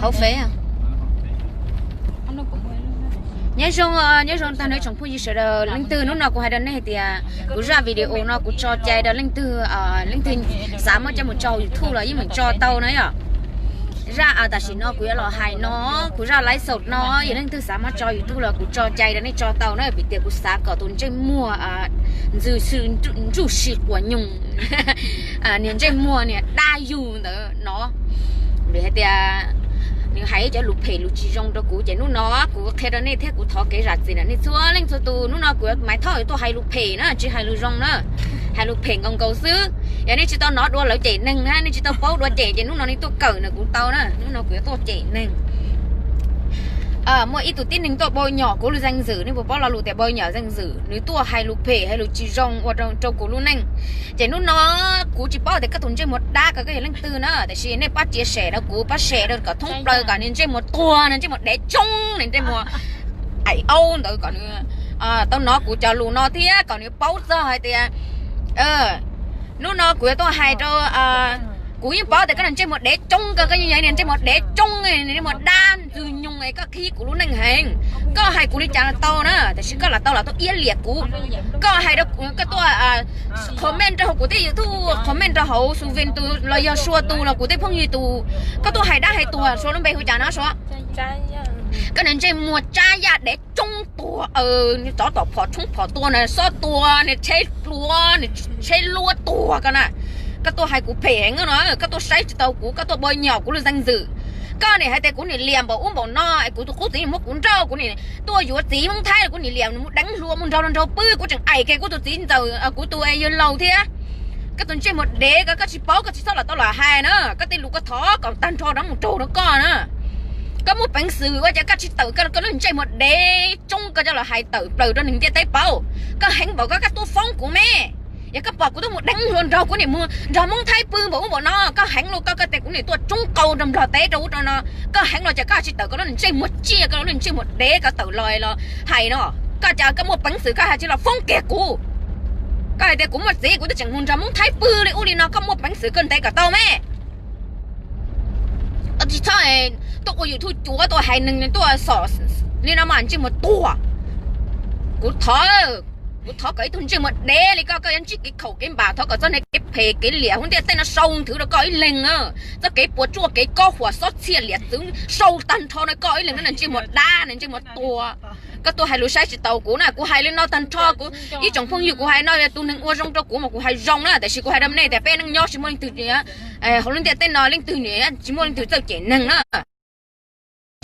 Hauv Fev. Nyob zoo, nyob zoo tag nrho tsoom phooj ywg sawv daws. Leej twg, hnub no kuv hais rau nej hais tias kuv zaj video no kuv tso cai rau leej twg, leej twg xav muab coj mus tso YouTube los yeej meem tso tau na yom. Zaj tam sim no kuv yuav los hais no, kuv zaj live show no, yog leej twg xav muab tso YouTube los kuv tso cai rau nej tso tau na, vim tias kuv xav kom tus ntsej muag ntxwg xwm ntsuj si quas nyoos, niag ntsej muag niag dab yug ntawd no, vim hais tias nws hais ib cov lus phem lus tsis zoo rau kuv, ces hnub no kuv qhia rau nej thiab kuv thov kev zam txim na nej txhua leej txhua tus. Hnub no kuv Maiv Thoj tuaj hais lus phem na, tsis hais lus zoo na, hais lus phem nkaus nkaus xwb. Yog nej tsis tau hnov dua lawv cem neeg na, nej tsis tau paub dua cem, ces hnub no nej tuaj kawm na kuv tau na, hnub no kuv yuav tuaj cem neeg. Muaj ib tug tib neeg tuaj npau nyom kuv lub zeej zwm, nej puas paub lo lus tias npau nyom zeej zwm, nws tuaj hais lus phem hais lus tsis zoo ua rau kuv lub neej. Ces hnub no kuv tsis paub tias koj tus ntsej muag dab ko koj yog leej twg na, tiam sis nej pab tsia sem rau kuv, pab sem rau kom thoob plaws kom nws ntsej muag tuag, nws ntsej muag dev tsoob, nws ntsej muag aim aub ntawd kom nws tau hnov kuv cov lus no thiab kom nws paub txog hais tias hnub no kuv yuav tuaj hais rau, kuv yeej paub tias koj niag ntsej muag dev tsoob ko, koj yeej yog niag ntsej muag dev tsoob, niag ntsej muag dab ntxwg nyoog es koj khib kuv lub neej heev. Koj hais kuv li cas los tau na, tiam sis koj los tau los tuaj iab liam kuv. Koj hais rau, koj tuaj comment rau hauv kuv tej YouTube, comment rau hauv Xu Vin tus los yog Sua tus los kuv tej phooj ywg tus, koj tuaj hais dab hais tuag, Sua lub npe hu cas no Sua? Koj niag ntsej muag tsab yaj dev tsoob tuag, tsov tom phom tshoob phom tua na, xob tua na, tsheb hluav, tsheb luab tuag ko na. Koj tuaj hais kuv phem heev no, koj tuaj saib tsis taus kuv, koj tuaj npau nyom kuv lub zeej zwm. Koj niam hais tias kuv niam liam npaum ub npaum no es kuv tus qub txiv muab kuv nrauj, kuv niam tuaj yuav txiv Hmoob Thaib los kuv niam liam nws mus deev hluas mus nrog luag nraug pw, kuv tseem aim kiag kuv tus txiv ntxawm, kuv tus yawg laus thiab. Koj tus ntsej muag dev ko, koj tsis paub koj tsis txhob los tau los hais na, koj tej lus koj thov kom tag nrho rov mus raug rau koj na. Koj muaj peev xwm ua cas koj tsis tawm koj lub ntsej muag dev tsoob ko coj los hais tawm plaws rau neeg ntiaj teb paub? Koj heev npaum ko koj tuaj foob kuv me. Yog koj pom kuv tuaj mus deev hluas nraug, kuv niam mus nrog Hmoob Thaib pw npaum ub npaum no, koj heev los koj, koj tias kuv niam tuaj tsoob qau rau Nplog teb rau ub rau no, koj heev los cas koj tsis tawm koj lub ntsej muag tsiaj, koj lub ntsej muag dev ko tawm los los hais no? Koj cas koj muaj peev xwm koj hais tsis los foob kiag kuv? Koj hais tias kuv muaj txiv kuv twb tseem mus nrog Hmoob Thaib pw li ub li no, koj muaj peev xwm koj ntes kom tau me. Koj tsis txhob tuaj ua YouTube cuav tuaj hais neeg tuaj xom li no mas ntsej muag tuag. Kuv thov, kuv thov kom ib tug ntsej muag dev li koj, koj yuav ntsib kev khaum kev npam, thov kom txoj niag kev phem kev liam hauv ntiaj teb no sau nthwv rau koj ib leeg na. Txoj kev puas tsuaj kev kob huam xob txhiaj liam txwv sau tag nrho rau koj ib leeg na, ntsej muag dab, ntsej muag tuag. Koj tuaj hais lus saib tsis taus kuv na, kuv hais li no tag nrho kuv ib tsoom phooj ywg, kuv hais no yog tus neeg ua zoo rau kuv mas kuv hais zoo na, tiam sis kuv hais rau nej tias peb neej nyob tsis muaj leej twg, hauv lub ntiaj teb no leej twg, tsis muaj leej twg txawj cem neeg na.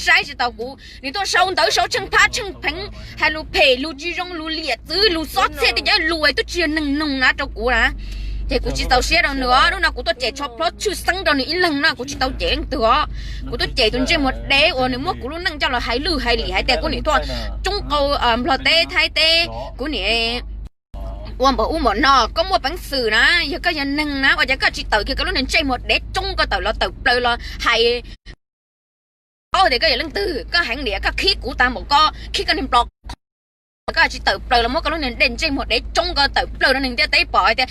Saib tsis taus kuv, nws tuaj sau ntawv sau tsheej phab tsheej pheev, hais lus phem lus tsis zoo lus liam txwv lus xob txhiaj tej cov lus es twb tsis yog neeg noog na rau kuv na. Ces kuv tsis txaus siab rau nws os, hnub no kuv tuaj cem tsho plhob tshwj xeeb rau nws ib leeg na, kuv tsis tau cem leej twg os. Kuv tuaj cem tus ntsej muag dev uas nws muab kuv lub neej coj los hais lwj hais liam hais tias kuv niam tuaj tsoob qau Nplog teb Thaib teb, kuv niam ua npaum ub npaum no. Koj muaj peev xwm na, yog koj yog neeg na ua cas koj tsis tawm kiag koj lub niag ntsej muag dev tsoob ko tawm los tawm plaws los hais paub tias koj yog leej twg, koj heev liam, koj khib kuv tag npaum ko, khib koj niag nplo qhov, koj tsis tawm plaws los muab koj lub niag ntsej muag dev tsoob ko tawm plaws rau neeg ntiaj teb pom hais tias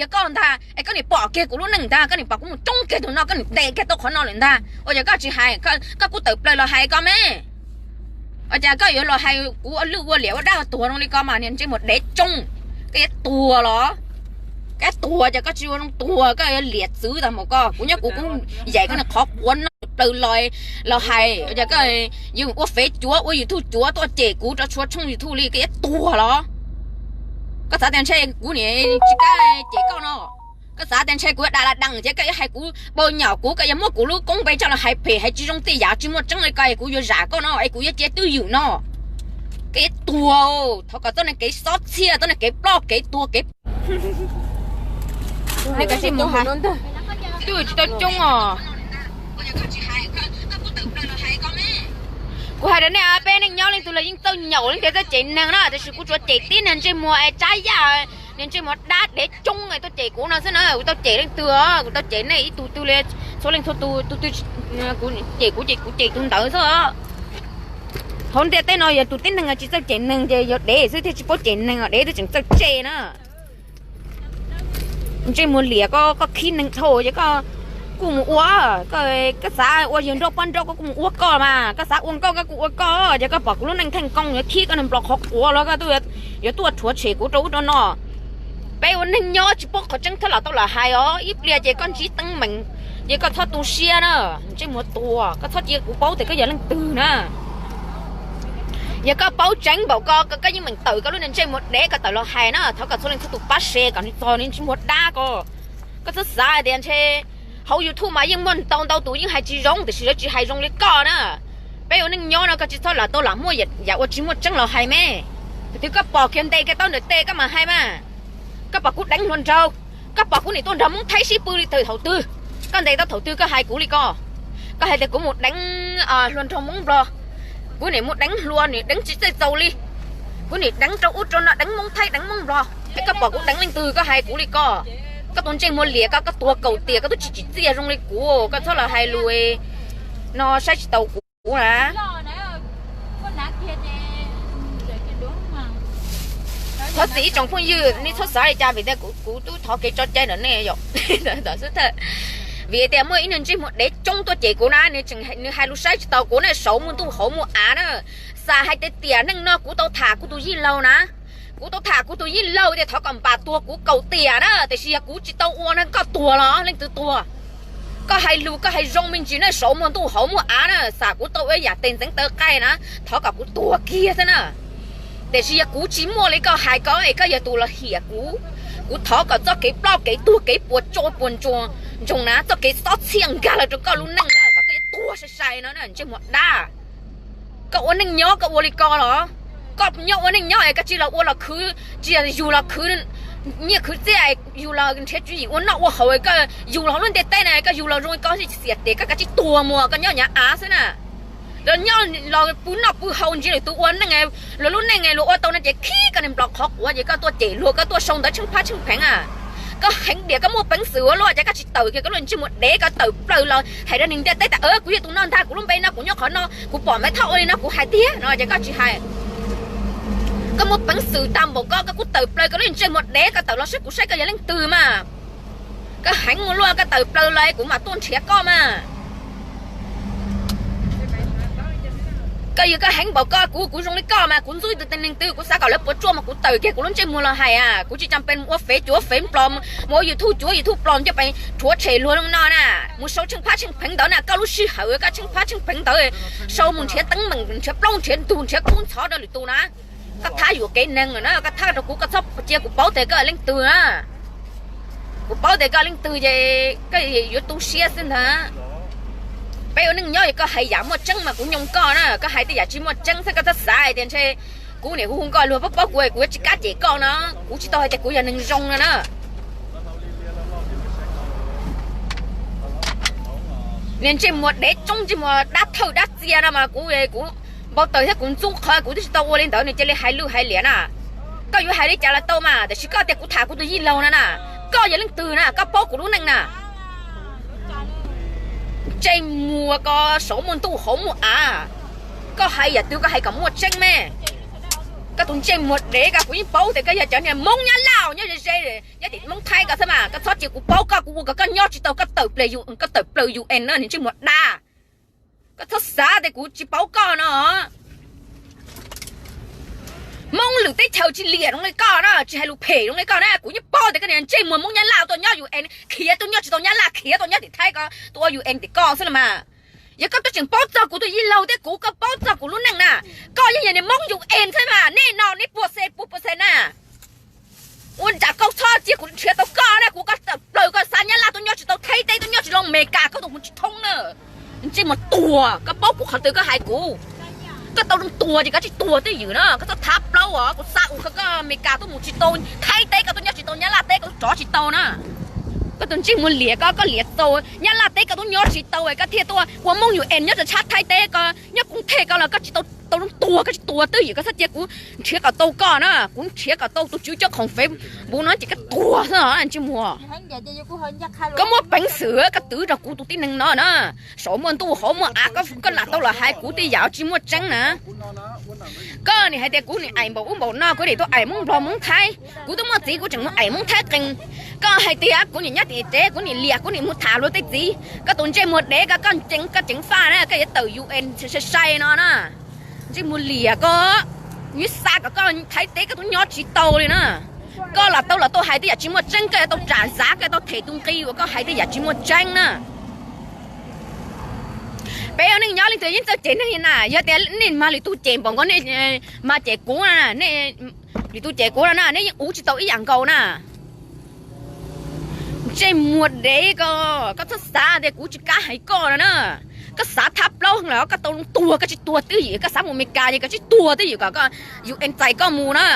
yog koj ntag, es koj niam pom kiag kuv lub neej ntag, koj niam pom kuv mus tsoob kiag tus no, koj niam ntes kiag tau qhov no lawm ntag, ua cas koj tsis hais, koj kuj tawm plaws los hais koj me. Ua cas koj yuav los hais kuv ua lwj ua liam ua dab ua tuag zoo li ko mas niag ntsej muag dev tsoob, koj yuav tuag los? Koj tuag ces koj tsis ua zoo tuag, koj yuav liam txwv tag npaum ko. Kuv nyob kuv kuj yaim koj niag qhov quav no plaws los, los hais, ua cas koj yuav ua Fev cuav ua YouTube cuav tuaj cem kuv rau txhua tshooj YouTube li, koj yuav tuag los? Koj xav tias ntshe kuv niam tsis kam cem koj no? Koj xav tias ntshe kuv yuav dag la dees ces koj yuav hais kuv npau nyom kuv, koj yuav muab kuv lub koob npe coj los hais phem hais tsis zoo tej yam tsis muaj tseeb li ko es kuv yuav zam koj no es kuv yuav cia twj ywm no? Kev tuag, thov kom txoj niag kev xob txhiaj, txoj niag kev ploj kev tuag kev, twb tsis tau coob os. Kuv hais rau nej, peb neej nyob leej twg los yeej txawj nyaum leej twg txawj cem neeg na, tiam sis kuv tsuas cem tib niag ntsej muag es tsab yaj, niag ntsej muag dab dev tsoob tuaj cem kuv no xwb na. Kuv tau cem leej twg os? Kuv tau cem nej ib tug twg li? Txhua leej txhua tus, tus twg cem kuv ces kuv cem tus ntawd xwb. Hauv ntiaj teb no yog tus tib neeg tsis txawj cem neeg ces yog dev xwb thiaj tsis paub cem neeg, dev twb tseem txawj cem na. Ntsej muag liam, koj khib neeg dhau ces koj Kuj mus ua, koj xav ua yawg nrauj poj nrauj koj kuj mus ua koj mas, koj xav ua nkauj koj kuj ua koj, ces koj pom kuv lub neej theej koob yuav khib koj niag nplos qhov quav los koj tuaj, yuav tuaj rhuav tshem kuv rau ub rau no. Peb ua neej nyob tsis paub qhov tseeb txhob lam tau lam hais os, ib pliag ces koj ntsib teeb meem ces koj txhob tu siab na. Ntsej muag tuag, koj txhob cia kuv paub tias koj yog leej twg na. Yog koj paub tseeb npaum ko, koj yeej meem tawm koj lub niag ntsej muag dev koj tawm los hais na, thov kom txhua leej txhua tus pab share kom nws txog nws ntsej muag dab ko. Koj txhob xav hais tias ntshe hauv YouTube mas yeej muaj ntau ntau tus yeej hais tsis zoo, tiam sis lawv tsis hais zoo li koj na. Peb ua neej nyob no koj tsis txhob lam tau lam muaj yam ua tsis muaj tseeb los hais me. Thaum twg koj pom kiag ntes kiag tau ntawm tes koj mam hais mas. Koj pom kuv deev hluas nraug, koj pom kuv nim tuaj nrog Hmoob Thaib sib pw li thaum twg? Koj ntes tau thaum twg koj hais kuv li ko? Koj hais tias kuv mus deev hluas nraug Hmoob Nplog, kuv nim mus deev hluas, nim deev tsis txawj txaus li, kuv nim deev rau ub rau no, deev Hmoob Thaib deev Hmoob Nplog, es koj pom kuv deev leej twg koj hais kuv li ko? Koj tus ntsej muag liam, koj koj tuag kaum tiam koj twb tsis tsim txiaj zoo li kuv, koj txhob los hais lus no saib tsis taus kuv na. Thov txim ib tsoom phooj ywg, nej txhob xav li cas vim tias kuv twb thov kev tso cai ntawm nej yom. Vim tias muaj ib niag ntsej muag dev coob tuaj cem kuv na, nws hais lus saib tsis taus kuv na, saum muaj ntuj hauv muaj av na. Xav hais tias tiam neej no kuv tau tham kuv tus yij laug na, kuv tau tham kuv tus yij laug tias thov kom npam tuag kuv kaum tiam na, tiam sis yog kuv tsis tau ua no koj tuag los leej twg tuag? Koj hais lus koj hais zoo me ntsis na, saum muaj ntuj hauv muaj av na, xam kuv tau ua yam tes ntxeev taw qaij na, thov kom kuv tuag kiag xwb na. Tiam sis yog kuv tsis muaj li koj hais ko es koj yog tus los hiam kuv, kuv thov kom txoj kev ploj kev tuag kev puas tso puas ntsoog na, txoj kev xob txhiaj nkag los rau koj lub neej na, kom koj yuav tuag sai sai no na, ntsej muag dab. Koj ua neej nyob koj ua li ko los? Koj nyob ua neej nyob es koj tsis los ua los khwv, tsis yog yug los khwv nyiaj khwv txiaj, yug los nrhiav tswv yim ua noj ua haus, koj yug los lub ntiaj teb na koj yug los zoo li ko xiam tes koj kav tsij tuag mus koj nyob nyav av xwb na. Los nyob los pw noj pw haus ntsia lwm tus ua neej, luag lub neej luag ua tau no ces khib koj niag nplos qhov quav ces koj tuaj cem luag koj tuaj sau ntawv tsheej phab tsheej pheev a. Koj heev diam koj muaj peev xwm ua luaj ces koj tsis tawm kiag koj lub ntsej muag dev koj tawm plaws los hais rau neeg ntiaj teb tas kuv yog tus no ntag, kuv lub npe no kuv nyob qhov no kuv pom Maiv Thoj ua li no kuv hais tiag no ces koj tsis hais. Koj muaj peev xwm tag npaum ko koj kuj tawm plaws koj lub ntsej muag dev koj tawm los saib kuv saib koj yog leej twg mas. Koj heev ua luaj koj tawm plaws los kuv mam tuaj nrhiav koj mas. Koj yog koj heev npaum ko kuv kuv zoo li koj mas kuv ntxub tus tib neeg twg kuv xav kom lawv puas tsuaj mas kuv tawm kiag kuv lub ntsej muag los hais a, kuv tsis cam pes mus ua fev cuav fev nplos, mus ua YouTube cuav YouTube plos coj pes rhuav tshem luag no na, mus sau tsheej phab tsheej pheev ntawd na, koj lub sij hawm koj tsheej phab tsheej pheev ntawd sau mus nrhiav teeb meem nrhiav plaub nrhiav ntug nrhiav kub ntxhov rau lwm tus na. Koj thab yuam kev neeg lawm na, koj thab rau kuv, koj txhob cia kuv paub tias koj leej twg na. Kuv paub tias koj leej twg ces koj yuav tu siab xwb ntag. Peb ua neej nyob es koj hais yam muaj tseeb mas kuv nyoo koj na, koj hais tej yam tsis muaj tseeb xwb koj txhob xav hais tias ntshe kuv niam hu hu nkauj luag paub paub kuv kuv yuav tsis kab cem koj no. Kuv tsis tau hais tias kuv yog neeg zoo no na. Niag ntsej muag dev tsoob ntsej muag dab thawj dab txia no mas kuv kuv npau taws thiab kuv ntxub qhov kuv twb tsis tau ua li ntawd nws cia li hais lwj hais liam na. Koj yuav hais li cas los tau mas, tiam sis koj tias kuv tham kuv tus yij laug no na, koj yog leej twg na, koj paub kuv lub neej na. Ntsej muag ko saum muaj ntuj hauv muaj av, koj hais yam twg koj hais kom muaj tseeb me. Koj tus ntsej muag dev ko kuv yeej paub tias koj yog cov niag Hmoob Nyab Laj nyob ze ze nyob tim Hmoob Thaib ko xwb mas, koj txhob cia kuv paub koj, kuv ua kom koj nyob tsis tau, koj tawm plaws UN na, niag ntsej muag dab. Koj txhob xav tias kuv tsis paub koj no. Hmoob lwm teb chaws tsis liam zoo li koj na, tsis hais lus phem zoo li koj na, kuv yeej paub tias koj niag ntsej muag Hmoob Nyab Laj tuaj nyob UN khiav tuaj nyob tsis tau Nyab Laj, khiav tuaj nyob tim Thaib ko, tuaj ua UN tim koj xwb los mas. Yog koj twb tseem paub txog kuv tus yij laug thiab kuv, koj paub txog kuv lub neej na, koj yeej yog niag Hmoob UN xwb mas, nej no nej puas xees puas puas xees na. Ua ntsam koj txhob cia kuv nrhiav tau koj na, kuv koj tawm plaws koj xa Nyab Laj tuaj nyob tsis tau, Thaib teb tuaj nyob tsis tau, Amelikas koj tuaj mus tsis thoob na. Ntsej muag tuag, koj paub kuv qhov twg koj hais kuv. Koj tau zoo tuag ces koj tsis tuag twj ywm na, koj txhob thab plaub os, kuv xa ua koj Amelikas tuaj mus tsis tau, Thaib teb koj tuaj nyob tsis tau, Nyab Laj teb koj tuaj rov tsis tau na. Koj tus ntsej muag liam ko, koj liam txaus Nyab Laj teb koj tuaj nyob tsis tau, koj thiaj tuaj ua Hmoob UN nyob rau tshab Thaib teb ko, nyob Koos Thej ko los koj tsis tau, tau zoo tuag, koj tsis tuag twj ywm, koj txhob cia kuv nrhiav kom tau koj na, kuv nrhiav kom tau tus tswv cov khoom Facebook no ces koj tuag xwb os ntsej muag. Koj muaj peev xwm koj twv rau kuv tus tib neeg no na, saum muaj ntuj hauv muaj av, koj lam tau los hais kuv tej yam tsis muaj tseeb na. Koj nim hais tias kuv nim aim npaum ub npaum no, kuv nim tuaj aim Hmoob Nplog Hmoob Thaib, kuv twb muaj txiv kuv tseem mus aim Hmoob Thaib qees. Koj hais tias kuv nim nyob tim tsev, kuv nim liam, kuv nim mus tham luag tej txiv, koj tus ntsej muag dev, koj koj ceev, koj ceev faj na, koj yuav tawm U N sai sai no na. Ntsej muag liam koj, kuv yuav xa kom koj Thaib teb koj twb nyob tsis tau li na. Koj los tau los tuaj hais tej yam tsis muaj tseeb, koj yuav tau ram xav, koj yuav tau them tus nqi uas koj hais tej yam tsis muaj tseeb na. Peb ua neej nyob leej twg yeej txawj cem neeg li na, yog tias nej mag lwm tus cem npaum nkaus nej mag cem kuv na, nej lwm tus cem kuv no na, nej yeej uv tsis tau ib yam nkaus na. Ntsej muag dev koj, koj txhob xav tias kuv tsis kam hais koj no na. Koj xav thab plaub heev lawm, koj tau tuag koj tsis tuag twj ywm, koj xav mus Amelikas ces koj tsis tuag twj ywm kom koj U N txais koj mus na.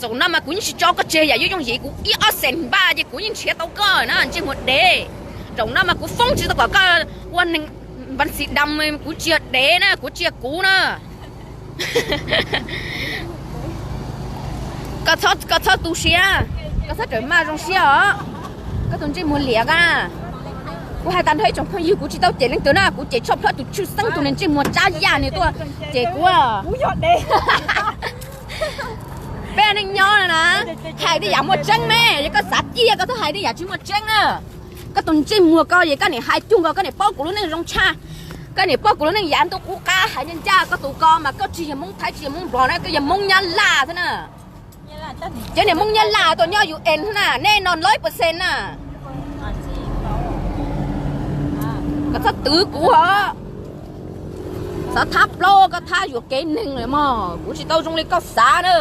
Zaum no mas kuv yeej tsis tso koj tseg, yam yuav yooj yim kuv ib ob xees npaj ces kuv yeej nrhiav tau koj na, ntsej muag dev. Zaum no mas kuv foob tsis tau kom koj ua neeg npan xi dam, kuv tsis yog dev na, kuv tsis yog kuv na. Koj txhob tu siab, koj txhob rawm maj zoo siab os. Koj tus ntsej muag liam koj na. Kuv hais tag nrho ib tsoom phooj ywg, kuv tsis tau cem leej twg na, kuv cem tshaj plaws tus tshwj xeeb tus niag ntsej muag tsab yaj nws tuaj cem kuv. Peb neej nyob no na, hais tej yam muaj tseeb me, yog koj xav ciaj koj txhob hais tej yam tsis muaj tseeb na. Koj tus ntsej muag koj es koj nim hais cuag nkaus koj nim paub kuv lub neej zoo tshaj. Koj nim paub kuv lub neej yav ntuj qub qab, hais ncaj ncaj koj tus ko mas koj tsis yog Hmoob Thaib tsis yog Hmoob Nplog na, koj yog Hmoob Nyab Laj thiab na. Cov niag Hmoob Nyab Laj tuaj nyob U N na, nej no lawm percent na. Koj txhob twv kuv os. Xav thab plaub koj thab yuam kev neeg lawm mog, kuv tsis tau zoo li koj xav na.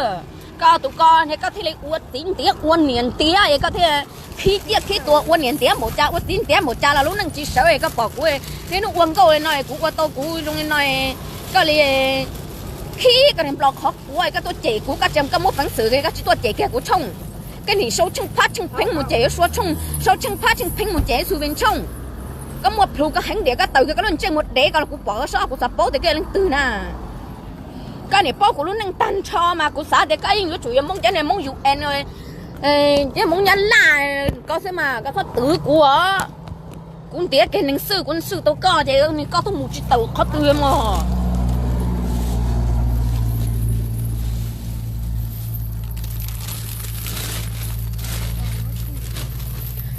Koj tus ko niag koj thiaj li ua txiv ntiav ua niam ntiav es koj thiaj khib ciaj khib tuag ua niam ntiav npaum cas ua txiv ntiav npaum cas los lub neej tsis sawv es koj pom kuv niaj hnub ua nkauj li no es kuv ua tau kuv zoo li no, koj li khib koj niag nplos qhov quav es koj tuaj cem kuv, koj tseem koj muaj peev xwm koj tsis tuaj cem kiag kuv tshooj. Koj nim sau tsheej phab tsheej pheeb mus cem yuav sua tshooj, sau tsheej phab tsheej pheeb mus cem Xu Vee tshooj. Koj muaj plhus koj heev diam koj taws kiag koj lub ntsej muag dev ko los kuv pom koj soj kuv xav paub tias koj yog leej twg na. Koj nim paub kuv lub neej tag nrho mas kuv xav tias koj yeej yuav tsum yog Hmoob cov niag Hmoob U N, cov Hmoob Nyab Laj ko xwb mas koj txhob twv kuv os. Kuv ntiav kiag neeg xwb, kuv xwb tau koj ces koj tuaj mus tsis tawm qhov twg mog.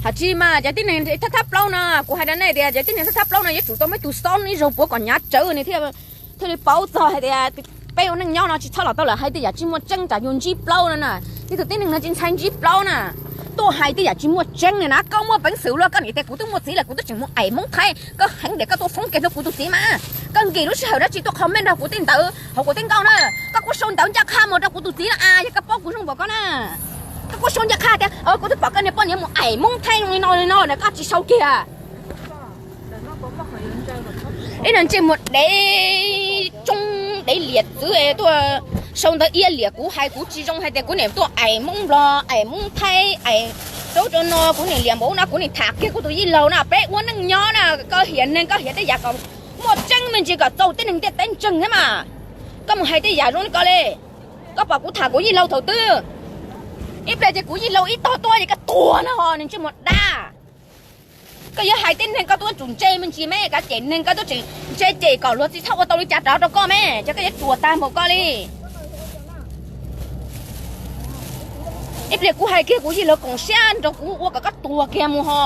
Hais tsis mas cov tib neeg thab thab plaub no, kuv hais rau nej tias cov tib neeg thab thab plaub no yuav tsum tau muaj ib tug xob ib zaug puav kom hnyav tsawv nws thiaj li paub txog hais tias peb ua neej nyob no tsis txhob los tau lawm hais tej yam tsis muaj tseeb tsam yus ntsib plaub no na. Ib tug tib neeg no tsis ntshai ntsib plaub na, tuaj hais tej yam tsis muaj tseeb na. Koj muaj peev xwm luaj, koj nim tias kuv twb muaj txiv lawm kuv twb tseem mus aim Hmoob Thaib, koj heev diam koj tuaj foob kiag rau kuv tus txiv mas. Koj nkim lub sij hawm dab tsi tuaj comment rau kuv tej ntawd hauv kuv tej nkauj na. Koj kuj sau ntawv ncaj qha mus rau kuv tus txiv na, yog koj paub kuv zoo npaum koj na. Koj kuj sau ncaj qha tias kuv twb pom koj niag poj niam mus aim Hmoob Thaib zoo li no li no na, koj tsis sau kiag. Ib no ntsej muag dev tsoob dev liam txwv tuaj sau ntawv iab liam kuv, hais kuv tsis zoo hais tias kuv niam tuaj aim Hmoob Nplog aim Hmoob Thaib aim rau rau no, kuv niam liam npaum no kuv niam tham kiag kuv tus yij laug na. Peb ua neej nyob na, koj hiam neeg koj hiam tej yam kom muaj tseeb me ntsis kom txaus tib neeg ntiaj teb ntseeg thiab mas. Koj mus hais tej yam zoo li ko li. Koj pom kuv tham kuv yij laug thaum twg? Ib pliag ces kuv yij laug ib tog tuaj ces koj tuag no ho niag ntsej muag dab. Koj yuav hais tib neeg koj tuaj tsum ntse me ntsis me, koj cem neeg koj tuaj tseem ntse cem kom luag tsis txhob ua tau li cas rov rau koj me, ces koj yuav ruam tag npaum koj li. Ib pliag kuv hais kiag kuv yij laug koom siab nrog kuv ua kom koj tuag kiag mus ho.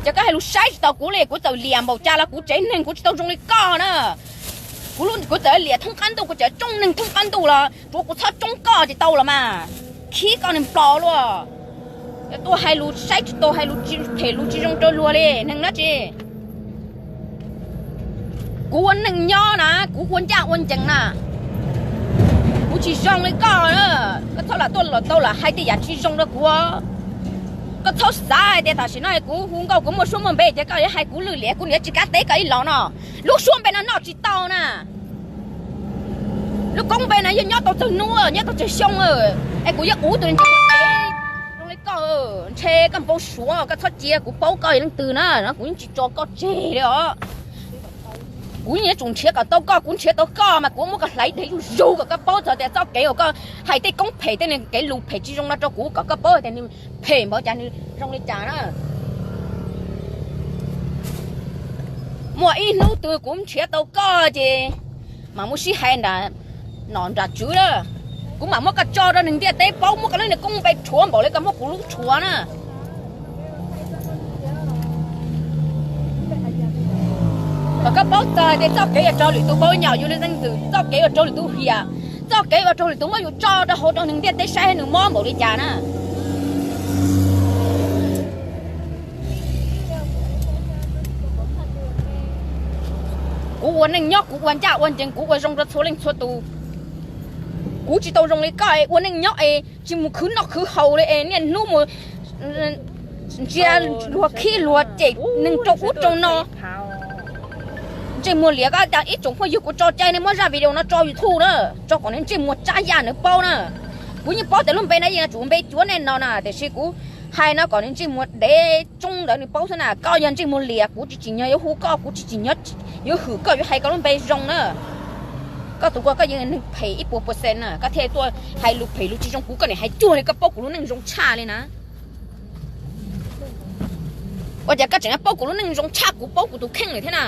Ces koj hais lus saib tsis taus kuv li, kuv txawm liam npaum cas los kuv tsev neeg kuv tsis tau zoo li koj na. Kuv txawm liam thoob qab ntuj, kuv tseem tsoob neeg thoob qab ntuj los tsuav kuv txhob tsoob koj ces tau los mas. Khib koj niag nplos luaj. Yog tuaj hais lus saib tsis taus, hais lus tsis phem lus tsis zoo rau luag li neeg dab tsi. Kuv ua neej nyob na, kuv ua ncaj ua ncees na. Kuv tsis zoo li koj, koj txhob lam tuaj los tau lam hais tej yam tsis zoo rau kuv. Koj txhob xav hais tias tam sim no kuv hu nkauj kuv muaj suab muaj npe ces koj yuav hais kuv lwj liam, kuv niam tsis kav teb koj ib los no. Lub suab npe no noj tsis tau na. Lub koob npe no yog nyob tau tsawg hnub nyob tau tsawg xyoo, es kuv yuav uv tus zoo li koj. Ntshe koj npau suav, koj txhob cia, kuv paub koj yog leej twg na, kuv yeej tsis tso koj tseg li os. Kuv yeej yuav tsum nrhiav kom tau koj, kuv nrhiav tau koj mas kuv muab koj hlais dheev zuj zus kom koj paub txog tias txoj kev uas koj hais tej koob phem tej kev lus phem tsis zoo no rau kuv kom koj paub tias nws phem npaum cas nws zoo li cas na. Muaj ib hnub twg kuv nrhiav tau koj ces Mas muab sib hais nram nom nram tswv na. Kuv mam muab koj tso rau neeg ntiaj teb paub, muab koj lub niag koob npe rhuav npaum li koj muab kuv lub rhuav na. Mas koj paub txog hais tias txoj kev yuav raug lwm tus npau nyom yus li leej twg, txoj kev yuav raug lwm tus hiam, txoj kev yuav raug lwm tus muab yus tso rau hauv rau neeg ntiaj teb saib nws mob npaum li cas na. Kuv ua neej nyob kuv ua ncaj ua ncees, kuv ua zoo rau txhua leej txhua tus. Kuv tsis tau zoo li koj es ua neej nyob es tsis mus khwv noj khwv haus li es niaj hnub mus ntsia luag khib luag cem neeg rau ub rau no. Ntsej muag liam, koj ib tsoom phooj ywg, kuv tso cai nej muab zaj video no tso YouTube na, tso kom nws ntsej muag tsab yaj nws paub na. Kuv yeej paub tias lub npe no yeej yuav tsum npe cuav nej no na, tiam sis kuv hais no kom nws ntsej muag dev tsoob ntawd nws paub xwb na. Koj yog ntsej muag liam, kuv tsis tsim nyog yuav hu koj, kuv tsis tsim nyog yuav hwm koj yuav hais koj lub npe zoo na. Koj tus ko koj yeej neeg phem ib puas percent na, koj thiaj tuaj hais lus phem lus tsis zoo, kuv koj niam hais cuag li koj paub kuv lub neej zoo tshaj li na. Ua cas koj tseem paub kuv lub neej zoo tshaj kuv paub kuv tus kheej lawm thiab na?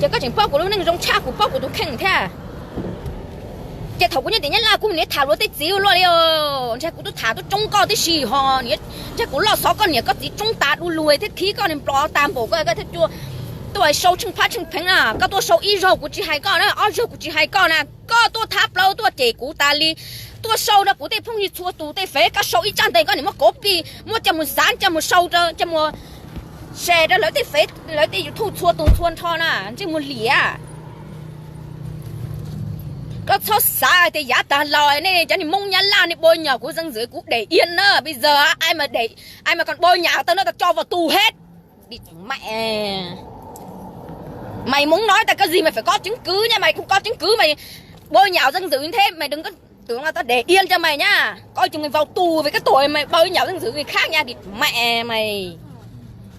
Ces koj tseem paub kuv lub neej zoo tshaj kuv paub kuv tus kheej thiab. Ces thaum kuv nyob tim Nyab Laj kuv niaj tham luag tej txiv ua luaj li os, ntshe kuv twb tham tuaj tsoob koj tib si ho, ntshe kuv loj xov koj niam koj txiv tsoob tas du lug thiab khib koj niag nplos tag npaum koj thiaj tuaj sau tsheej phab tsheej pheev na. Koj tuaj sau ib zaug kuv tsis hais koj na, ob zaug kuv tsis hais koj na, koj tuaj thab plaub tuaj cem kuv tas li, tuaj sau rau kuv tej phooj ywg txhua tus tej fev, koj sau ib tsab ntawv koj niam muab copy muab coj mus xav coj mus sau rau coj mus share rau lawv tej fev lawv tej YouTube txhua tus txhua nrho na, ntsej muag liam. Koj txhob xav hais tias yav tag los nej cov niag Hmoob Nyab Laj nej npau nyom kuv zeej ntxwv kuv đẻ yên na, bây giờ ai mà đẻ, ai mà còn npau nyom tao nói tao cho vào tù hết. Mày muốn nói tao cái gì mày phải có chứng cứ nha, mày không có chứng cứ mày bôi nhọ danh dự như thế, mày đừng có tưởng là tao để yên cho mày nha. Coi chừng mày vào tù vì cái tội mày bôi nhọ danh dự người khác nha, đi mẹ mày.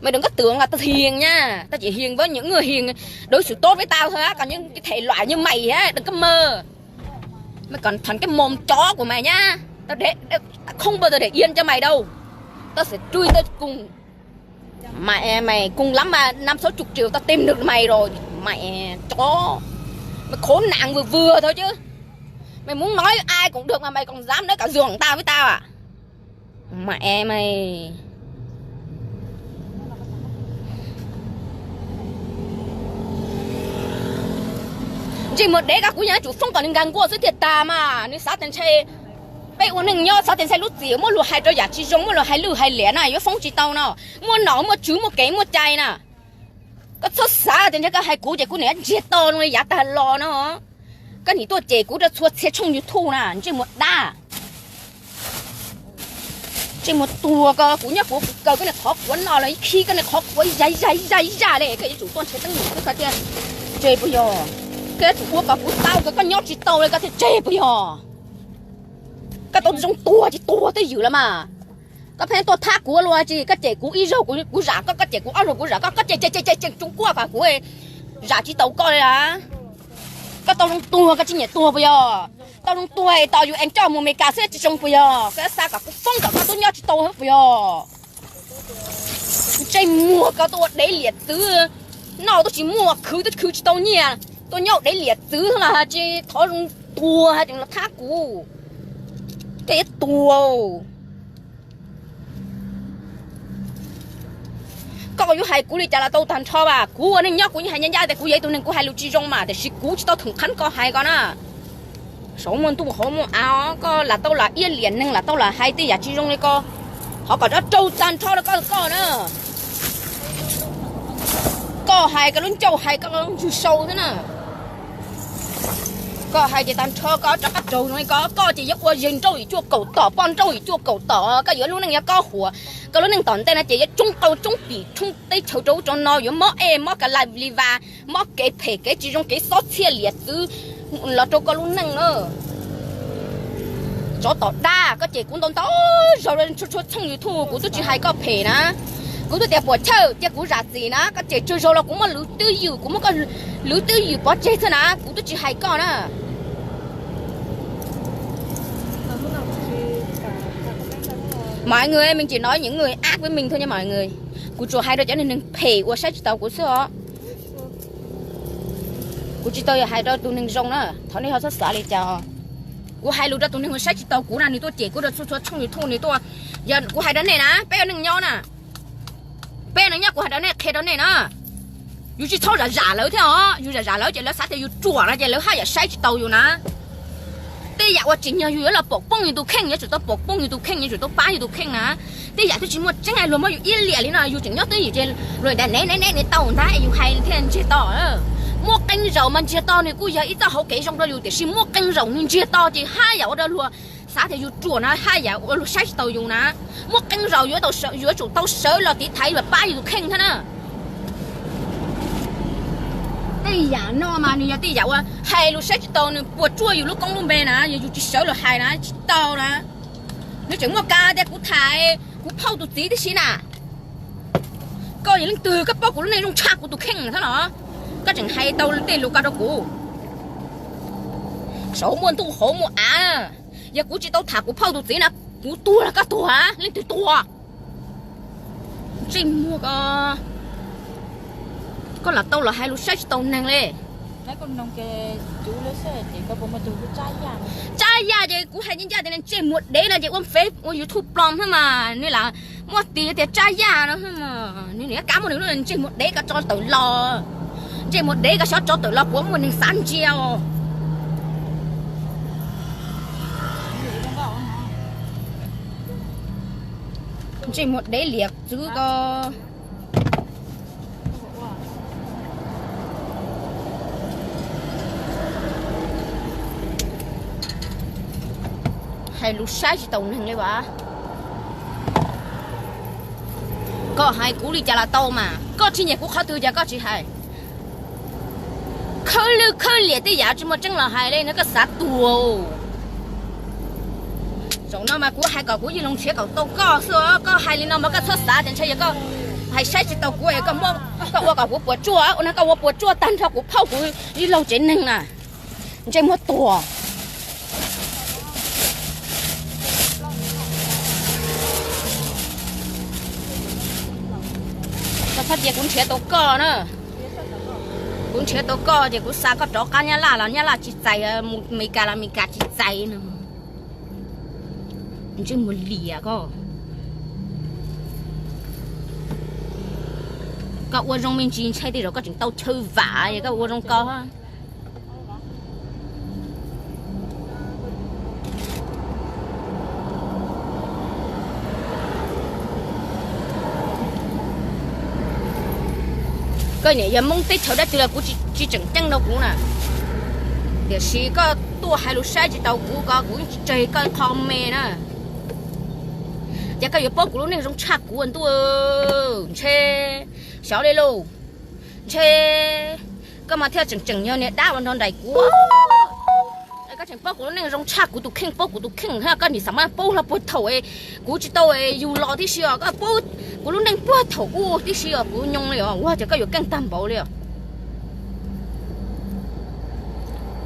Mày đừng có tưởng là tao hiền nha, tao chỉ hiền với những người hiền, đối xử tốt với tao thôi á, còn những cái thể loại như mày á, đừng có mơ. Mày còn thành cái mồm chó của mày nhá. Tao để, tao không bao giờ để yên cho mày đâu. Tao sẽ truy tao cùng. Mày, mày cùng lắm mà năm sáu chục triệu tao tìm được mày rồi. Mày chó. Mày khốn nạn vừa vừa thôi chứ. Mày muốn nói ai cũng được mà mày còn dám nói cả giường tao với tao à? Mẹ mày. Ntsej muag dev, koj kuv yeej yuav tsum foob kom nws nkag nkuaj xwb thiaj tas mas. Nws xav tias ntshe peb ua neej nyob xav tias ntshe lub txim muab luag hais rau yam tsis zoo, muab luag hais lwj hais liam na, yuav foob tsis tau no. Muaj nom muaj tswv muaj kev muaj cai na. Koj txhob xav tias ntshe koj hais kuv ces kuv niam ntsiag to zoo li yav tag los no. Koj nim tuaj cem kuv rau txhua txhia tshooj YouTube na, ntsej muag dab. Ntsej muag tuag, koj kuv nyob kuv kaw koj niag qhov quav no los ib khib koj niag qhov quav zaj zaj zaj zaj li, koj yuav tsum tuaj nrhiav teeb meem xwb koj thiaj tseg puas yog? Koj yuav tsum ua kom kuv tau kom koj nyob tsis tau li koj thiaj tseg puas yog? Koj tau zoo tuag ces tuag twj ywm los mas. Koj pheej tuaj thab kuv ua luaj tsis, koj cem kuv ib zaug kuv zam koj, koj cem kuv ob zaug kuv zam koj, koj cem cem cem cem tsoos kuaj kom kuv zam tsis tau koj li a. Koj tau zoo tuag koj tsis nyiam tuag puas yog? Tau zoo tuag es tos yus es coj mus Amelikas xwb tsis zoo puas yog? Koj yuav xav kom kuv foob kom koj tub nyob tsis tau puas yog? Ntsej muag koj tuaj ua dev liam txwv, noj tuaj tsis muaj, khwv tuaj khwv tsis tau nyiaj, tuaj nyob ua dev liam txwv los tsis thov zoo tuag tseem los thab kuv. Koj yuav tuag. Koj yuav hais kuv li cas los tau tag nrho as, kuv ua neej nyob kuv yeej hais ncaj ncaj tias kuv yog ib tug neeg kuv hais lus tsis zoo mas, tiam sis kuv tsis tau thoom qhab koj hais ko na. Saum muaj ntuj hauv muaj av, koj lam tau lam iab liam neeg, lam tau lam hais tej yam tsis zoo li ko, ho kom rov raug tag nrho rau koj koj na. Koj hais koj lub ncauj hais koj lub ntswg sau xwb na. Koj hais ces tag nrho koj rov qab raug zoo li ko, koj ces yuav ua yawg nrauj yim cuaj kaum tom, poj nrauj yim cuaj kaum tom, koj yuav lub neej yuav kob huam, koj lub neej tom ntej no ces yuav tsoob qau tsoob pim tsoob teb chaws rau ub rau no, yuav mob ej mob ka la li vas, mob kev phem kev tsis zoo kev xob txhiaj liam txwv los rau koj lub neej na. Tsov tom dab, koj cem kuv ntau ntau zaus tshua tshua tshooj YouTube kuv twb tsis hais koj phem na. Kuv twb tias puas chawj cia kuv zam txim na, koj cem tsawg zaus los kuv muab lwv twj ywm, kuv muab koj lwv twj ywm pov tseg xwb na, kuv twb tsis hais koj na. Mọi người ơi, mình chỉ nói những người ác với mình thôi nha mọi người. Kuv tsuas hais rau cov neeg phem uas saib tsis taus kuv xwb os. Kuv tsis tau yog hais rau tus neeg zoo na, thov nej ho txhob xav li cas. Kuv hais lus rau tus neeg uas saib tsis taus kuv na, nws tuaj cem kuv rau txhua txhua tshooj YouTube nws tuaj. Yog kuv hais rau nej na, peb ua neej nyob na, peb ua neej nyob kuv hais rau nej, qhia rau nej na, yus tsis txhob zam zam lawv thiab os. Yus zam zam lawv ces lawv xav tias yus ruam no ces lawv haj yam saib tsis taus yus na. Tej yam uas tsim nyog yus yuav los pom poob yus tus kheej, yuav tsum tau pom poob yus tus kheej, yuav tsum tau pab yus tus kheej na. Tej yam twb tsis muaj tseeb, luag muab yus iab liam li no, yus tseem nyob twj ywm ces luag tias nev nev nev nev tau ntag, yus hais thiaj ntsiag to. Muaj qee zaum mas ntsiag to nws kuj yog ib txoj hauv kev zoo rau yus, tiam sis muaj qee zaum nws ntsiag to ces haj yam ua rau luag xav tias yus ruam na, haj yam ua luag saib tsis taus yus na. Muaj qee zaum yuav tsum tau sawv los tiv thaiv los pab yus tus kheej thiab na. Tej yam no mas nws yog tej yam uas hais lus saib tsis taus, nws puas tsuaj yus lub koob lub npe na, yog yus tsis sawv los hais na tsis tau na. Nws tseem muaj kas tias kuv tham kuv phauj tus txiv tib si na. Koj yog leej twg koj paub kuv lub neej zoo tshaj kuv tus kheej thiab los? Koj tseem hais tau tej lus ko rau kuv. Saum muaj ntuj hauv muaj av, yog kuv tsis tau tham kuv phauj tus txiv na, kuv tuag los koj tuag, leej twg tuag? Ntsej muag ko, koj lam tau los hais lus saib tsis taus neeg li. Tsab yaj ces kuv hais ncaj ncaj tias ntsej muag dev no ces ua fev ua YouTube plob thiab mas nws lam muaj tis tias tsab yaj no, nws niam kab muaj nws lub ntsej muag dev ko tso tawm los. Ntsej muag dev ko xyov tso tawm los puas muaj neeg xav ntsia os. Ntsej muag dev liam txwv ko. Hais lus saib tsis taus neeg li as. Koj hais kuv li cas los tau mas, koj tsis nyiam kuv qhov twg cas koj tsis hais. Khawb lwj khawb liam tej yam tsis muaj tseeb los hais li no koj xav tuag. Zaum no mas kuv hais kom kuv Yij Loos nrhiav kom tau koj xwb, koj hais li no mas koj txhob xav tias ntshe yog koj hais saib tsis taus kuv es koj ua kom kuv puas tsuaj, ua no koj ua puas tsuaj tag nrho kuv phauj kuv Yij Loos tsev neeg na. Ntsej muag tuag. Koj txhob cia kuv nrhiav tau koj na. Kuv nrhiav tau koj ces kuv xa koj rov qab Nyab Laj los Nyab Laj tsis txais, mus Meskas los Meskas tsis txais no. Ntsej muag liam koj. Koj ua zoo me ntsis ntshai tej zaum koj tseem tau chaw vam es koj ua zoo ko. Koj niam yog Hmoob teb chaws dab tsi los kuv tsis tseem ceeb rau kuv na. Tiam sis koj tuaj hais lus saib tsis taus kuv ko kuv yeej tsis tseg koj qho me na. Ces koj yuav paub kuv lub neej zoo tshaj kuv ntuj, ntshe xyov li lauj. Ntshe koj mas thiaj tseem tseem yog niag dab uas nrog nraim kuv. Koj tseem paub kuv lub neej zoo tshaj kuv tus kheej, paub kuv tus kheej thiab koj nim xav mas paub hlo puag thaum kuv tsis tau yug los tib si os, koj paub kuv lub neej puag thaum ub tib si os, kuv nyoo li os, ua cas koj yuav keej tag npaum li os.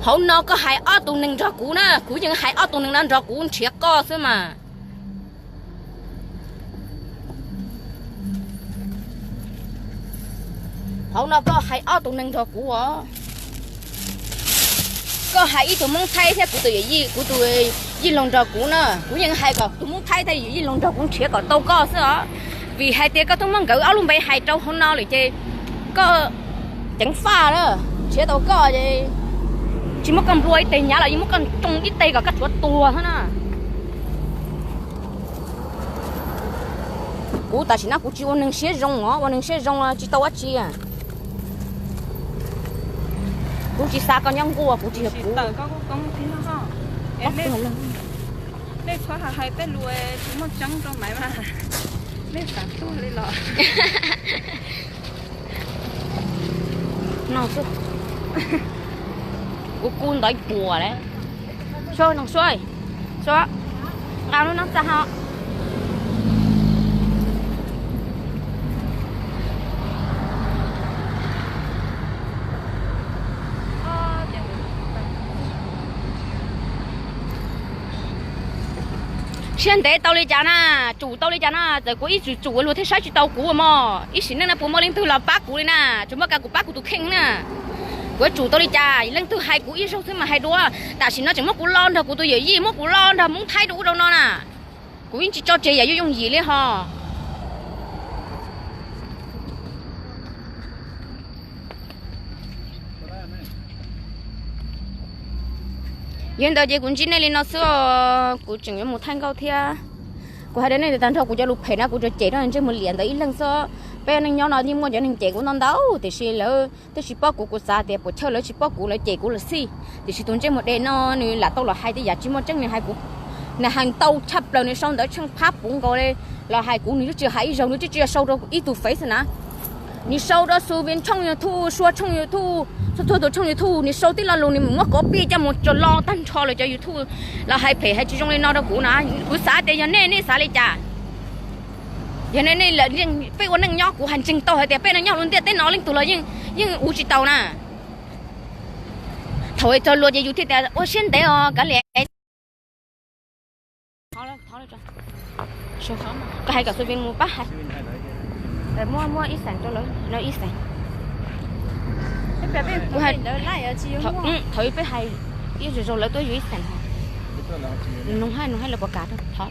Hauv no koj hais ob tug neeg nrog kuv na, kuv yeej hais ob tug neeg no nrog kuv nrhiav koj xwb mas. Hauv no koj hais ob tug neeg nrog kuv os. Koj hais ib tug Hmoob Thaib thiab kuv tus yawm yij, kuv tus yij laug nrog kuv na, kuv yeej hais kom tus Hmoob Thaib thiab yij laug nrog kuv nrhiav kom tau koj xwb os. Vim hais tias koj twb muab nkawd ob lub npe hais rau hauv no lawm ces koj ceev faj na, nrhiav tau koj ces tsis muab koj nplua ib teg hnyav los yeej muab koj tsoo ib teg kom koj tshuav tuag xwb na. Kuv tam sim no kuv tsis ua neeg siab zoo os, ua neeg siab zoo tsis tau dab tsi. Kuv tsis xa koj nyob nkuaj, kuv tsis yog kuv. Nej txhob hais tej lus tsis muaj tseeb rau Maiv mas, nej xav tuag li los? No xwb. Kuv kub ntawd puas lawm. Sua, no sua, sua, nqa lub noob txag ho. Siab ntev tau li cas na, tsum tau li cas na, txawm kuv ib txwm tsum luag thiaj saib tsis tau kuv mog. Ib sim neej no puas muaj leej twg los pab kuv li na, tsuas muaj kab kuv pab kuv tus kheej na. Kuv yuav tsum tau li cas? Leej twg hais kuv ib zaug xwb mas hais dua. Tam sim no tseem muab kuv los nrog kuv tus yawm yij, muab kuv los nrog Hmoob Thaib rau ub rau no na. Kuv yeej tsis tso tseg yam yuav yooj yim li ho. Yog li ntawd ces kuv ntsib nej li no xwb os, kuv tseem yuav mus thaij nkauj thiab. Kuv hais rau nej tias tag nrho kuv cov lus phem na kuv tsuas cem rau ntsej muag liam ntawd ib leeg xwb. Peb neej nyob no yeej muaj cov neeg cem kuv ntau ntau, tiam sis lawv twb tsis paub kuv, kuv xav tias puas chawj lawv tsis paub kuv lawv cem kuv lawm xij. Tiam sis tus ntsej muag dev no nws lam tau los hais tej yam tsis muaj tseeb, nws hais kuv, nws hais ntau tshaj plaws, nws sau ntawv tsheej phab puv nkaus li los hais kuv, nws twb tsis hais ib zaug, nws twb tsis sau rau ib tug Face na. Nws sau rau Xu Vin tshooj YouTube, Sua tshooj YouTube, txhua txhua tus tshooj YouTube, nws sau tib lo lus, nws muab copy coj mus tso lo tag nrho lawv cov YouTube los hais phem hais tsis zoo li no rau kuv na. Kuv xav tias yog nej, nej xav li cas? Yog nej, nej, peb ua neej nyob kuv hais ntseeg tau hais tias peb neej nyob lub ntiaj teb no leej twg los yeej, yeej ua tsis tau na. Thaum txog luag ces yus thiaj tias ua siab ntev os kav liam. Koj hais kom Xu Vin mus pab hais. Muab, muab ib xees rau lawv no ib xees. Thaum peb hais ib zaug zaug lawv tuaj yuav ib xees. Nug hais, nug hais lawv puas kam rau thov,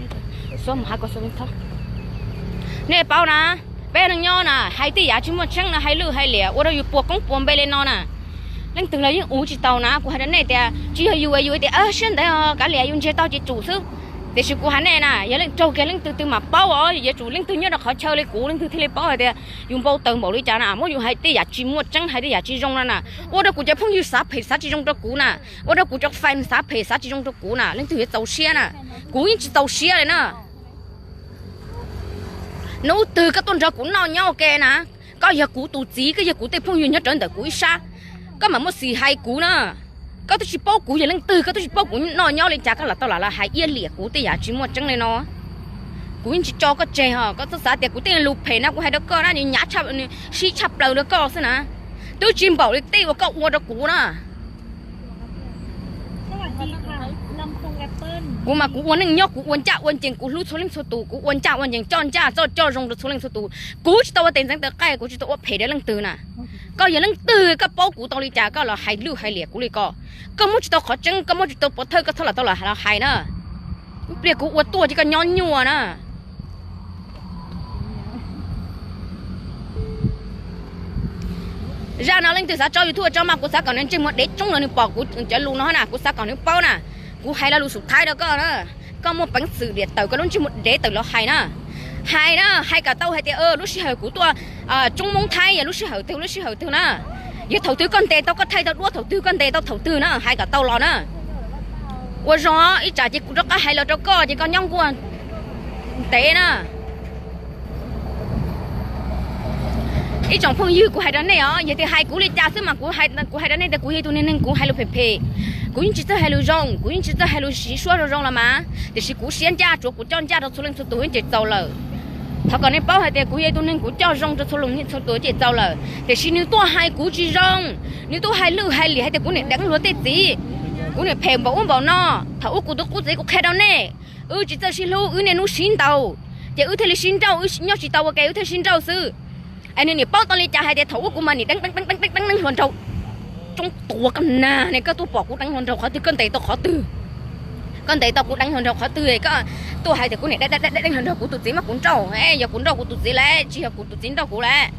Xu mus hais kom Xu Vin thov. Nej paub na, peb neej nyob na hais tej yam tsis muaj tseeb no, hais lwj hais liam ua rau yus puas koob puas npe li no na. Leej twg los yeej ua tsis tau na, kuv hais rau nej tias tsis yog yus yus tias siab ntev os kav liam yus ntsiag to ces tsum xwb. Tiam sis kuv hais nej na, yog leej raug kiag leej twg twg mam paub os, yuav tsum leej twg nyob rau qhov chaw li kuv leej twg thiaj li paub hais tias yus npau taws npaum li cas na, muab yus hais tej yam tsis muaj tseeb hais tej yam tsis zoo no na. Ua rau kuv cov phooj ywg xav phem xav tsis zoo rau kuv na, ua rau kuv cov fans xav phem xav tsis zoo rau kuv na, leej twg yuav txaus siab na? Kuv yeej tsis txaus siab li na. Hnub twg koj tuaj nrog kuv noj nyob ua ke na, koj yog kuv tus txiv, koj yog kuv tej phooj ywg nyob rawv ntawm kuv ib sab, koj mam muaj xis hais kuv na. Koj twb tsis paub kuv yog leej twg, koj twb tsis paub kuv noj nyob li cas, koj lam tau lam los hais iab liam kuv tej yam tsis muaj tseeb li no. Kuv yeej tsis tso koj tseg os, koj txhob xav tias kuv tej lus phem na kuv hais rau koj na nws hnyav, sib tshaj plaws rau koj xwb na. Twb tsis npaum li tej uas koj ua rau kuv na. Kuv mas kuv ua neej nyob kuv ua ncaj ua ncees, kuv hlub txhua leej txhua tus, kuv ua ncaj ua ncees, coj ncaj coj coj zoo rau txhua leej txhua tus. Kuv tsis tau ua tes ntxeev tes qaij, kuv tsis tau ua phem rau leej twg na. Koj yog leej twg, koj paub kuv tau li cas koj los hais lwj hais liam kuv li ko? Koj muab tsis tau qhov tseeb, koj muab tsis tau pov thawj, koj txhob lam tau los hais na. Ib pliag kuv ua tuaj ces koj nyob nyuaj na. Zaj no leej twg xav tso YouTube tso mas kuv xav kom nws ntsej muag dev tsoob los nws pom kuv cov lus no na, kuv xav kom nws paub na. Kuv hais lo lus xub thawj rau koj na, koj muaj peev xwm liam tawm koj lub ntsej muag dev tawm los hais na. Hais na, hais kom tau hais tias lub sij hawm kuv tuaj tsoob Hmoob Thaib yog lub sij hawm twg lub sij hawm twg na. Yog thaum twg koj ntes tau, koj thaij tau duab thaum twg, koj ntes tau thaum twg na, hais kom tau los na. Ua zoo ib tsam ces kuv rov qab hais los rau koj ces koj nyob nkuaj ntev na. Ib tsoom phooj ywg, kuv hais rau nej os, yog tias hais kuv li cas xwb mas kuv hais rau nej tias kuv yog ib tug neeg, neeg kuv hais lus phem phem, kuv yeej tsis txawj hais lus zoo, kuv yeej tsis txawj hais lus siv suab zoo zoo los mas, tiam sis kuv siab ncaj, tsuav kuv coj ncaj rau txhua leej txhua tus ces txaus lawm. Thov kom nej paub hais tias kuv yog ib tug neeg kuv coj zoo rau txhua leej txhua tus ces txaus lawm, tiam sis nws tuaj hais kuv tsis zoo, nws tuaj hais lwj hais liam hais tias kuv niam deev luag tej txiv, kuv niam phem npaum ub npaum no. Thaum ub kuv tus qub txiv kuv qhia rau nej, wb tsis txawj sib hlub, wb niaj hnub sib ntaus, ces wb thiaj li sib nrauj, wb nyob tsis tau ua ke wb thiaj sib nrauj xwb. Es nws niam paub tau li cas hais tias thaum ub kuv mas niam deev deev deev deev deev hluas nraug. Tsoob tuag koj nag ne, koj tuaj pom kuv deev hluas nraug qhov twg, koj ntes tau qhov twg? Koj ntes tau kuv deev hluas nraug qhov twg, koj tuaj hais tias kuv niam deev deev deev hluas nraug, kuv tus txiv mas kuv nrauj. Yog kuv nrauj kuv tus txiv lawm, tsis yog kuv tus txiv nrauj kuv lawm.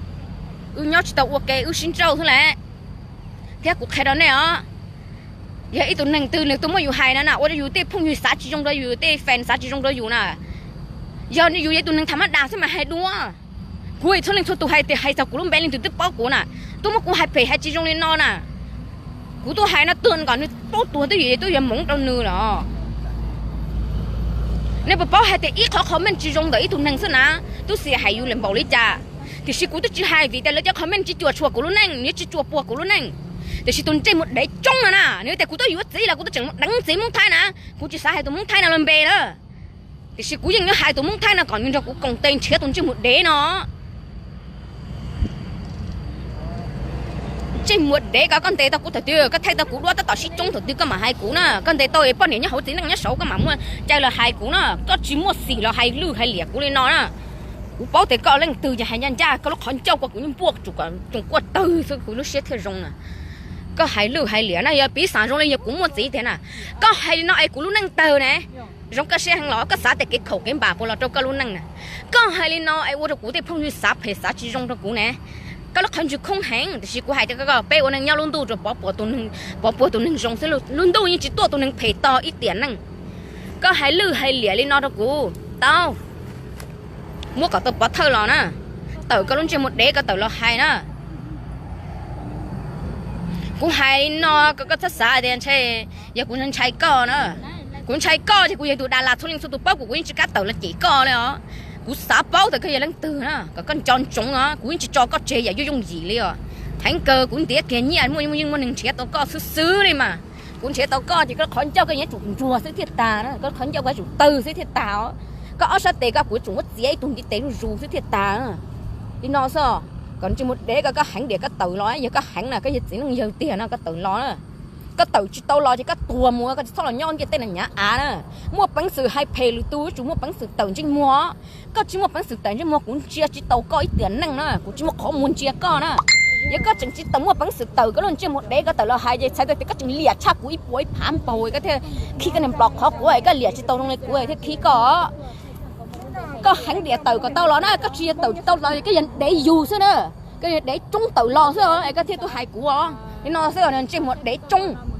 Wb nyob tsis tau ua ke, wb sib nrauj xwb lawm. Thiab kuv qhia rau nej os, yog ib tug neeg twg nws tuaj muab yus hais no na, ua rau yus tej phooj ywg xav tsis zoo rau yus, tej fans xav tsis zoo rau yus na, yog yus yog ib tug neeg tham mab das xwb mas hais dua. Kuv txhua leej txhua tus hais tias hais txog kuv lub npe leej twg twb paub kuv na, tuaj muab kuv hais phem hais tsis zoo li no na. Kuv tuaj hais no tuag kom nws paub tuag twb yuav, twb yuav hmoov rau nws los. Nej puas paub hais tias ib qhov comment tsis zoo ntawm ib tug neeg xwb na, twb xav hais yus lawm npaum li cas. Tiam sis kuv twb tsis hais vim tias lawv cov comment tsis cuam tshuam kuv lub neej, nws tsis cuam puas kuv lub neej. Tiam sis tus ntsej muag dev tsoob no na, nws tias kuv twb yuav txiv los kuv twb tseem mus deev txiv Hmoob Thaib na. Kuv tsis xav hais tus Hmoob Thaib no lub npe na, tiam sis kuv yeej yuav hais tus Hmoob Thaib no kom nws nrog kuv koom tes nrhiav tus ntsej muag dev no. Ntsej muag dev ko, koj ntes tau kuv thaum twg? Koj thaij tau kuv duab tab tom sib tsoob thaum twg koj mam hais kuv na. Koj ntes tau poj niam nyob hauv txiv neej nyob saud koj mam muaj cai los hais kuv na. Koj tsis muaj xim los hais lwj hais liam kuv li no na. Kuv paub tias koj leej twg ces hais ncaj ncaj, koj lub qhov ncauj ko kuv yeej npuaj tsuas kom tsoos kuaj tawg xwb kuv lub siab thiaj zoo na. Koj hais lwj hais liam na, yog piv xam zoo li yog kuv muaj txiv tiag na. Koj hais li no es kuv lub neej tawg ne. Zoo koj siab heev los koj xav tias kev khaum kev npam puas los rau koj lub neej na. Koj hais li no es ua rau kuv tej phooj ywg xav phem xav tsis zoo rau kuv ne. Koj lub qhov ntswg khoob heev, tiam sis kuv hais tias koj, peb ua neej nyob lub ntuj rau pov puas tus neeg, pov puas tus neeg zoo xwb, lub ntuj yeej tsis tuaj tus neeg phem tog ib tiam neej. Koj hais lwj hais liam li no rau kuv tau, muab kom tau pov thawj los na, tawm koj lub ntsej muag dev koj tawm los hais na. Kuv hais li no kom koj txhob xav tias ntshe yog kuv ntshai koj na. Kuv ntshai koj ces kuv yog tus Dalas, txhua leej txhua tus paub kuv, kuv yeej tsis kam tawm los cem koj li os. Kuv xav paub tias koj yog leej twg na, kom koj nco ntsoov os, kuv yeej tsis tso koj tseg yam yooj yooj yim li os. Heev kawg, kuv ntiav kiag nyiaj muaj yeej muaj neeg nrhiav tau koj xwb xwb li mas. Kuv nrhiav tau koj ces koj qhov ncauj koj yuav tsum ntsuag xwb thiaj tas na, koj qhov ncauj koj yuav tsum tawg xwb thiaj tas os. Koj ob sab tes koj kuv yuav tsum muab txiav ib tug ntiv tes zuj zus xwb thiaj tas. Li no xwb, kom ntsej muag dev koj, koj heev diam koj tawm los, yog koj heev na koj yog txiv neej yawg tiag no koj tawm los na. Koj tawm tsis tau los ces koj tuag mus, koj tsis txhob los nyob ntiaj teb no nyav av na. Muaj peev xwm hais phem lwm tus yuav tsum muaj peev xwm tawm ntsej muag. Koj tsis muaj peev xwm tawm ntsej muag kuv ntsia tsis taus koj ib tiam neej na, kuv tsis muaj qhov muag ntsia koj na. Yog koj tseem tsis tau muaj peev xwm tawm koj lub ntsej muag dev koj tawm los hais ces txhais tau tias koj tseem liam tshaj kuv ib puas ib phav npaug, koj thiaj khib koj niag nplos qhov quav, koj liam tsis tau zoo li kuv thiaj khib koj. Koj heev diam tawm kom tau los na, koj tsis yog tawm tsis tau los koj yog dev yug xwb na. Koj yog dev tsoob tawm los xwb es koj thiaj tuaj hais kuv os. Li no xwb ntsej muag dev tsoob.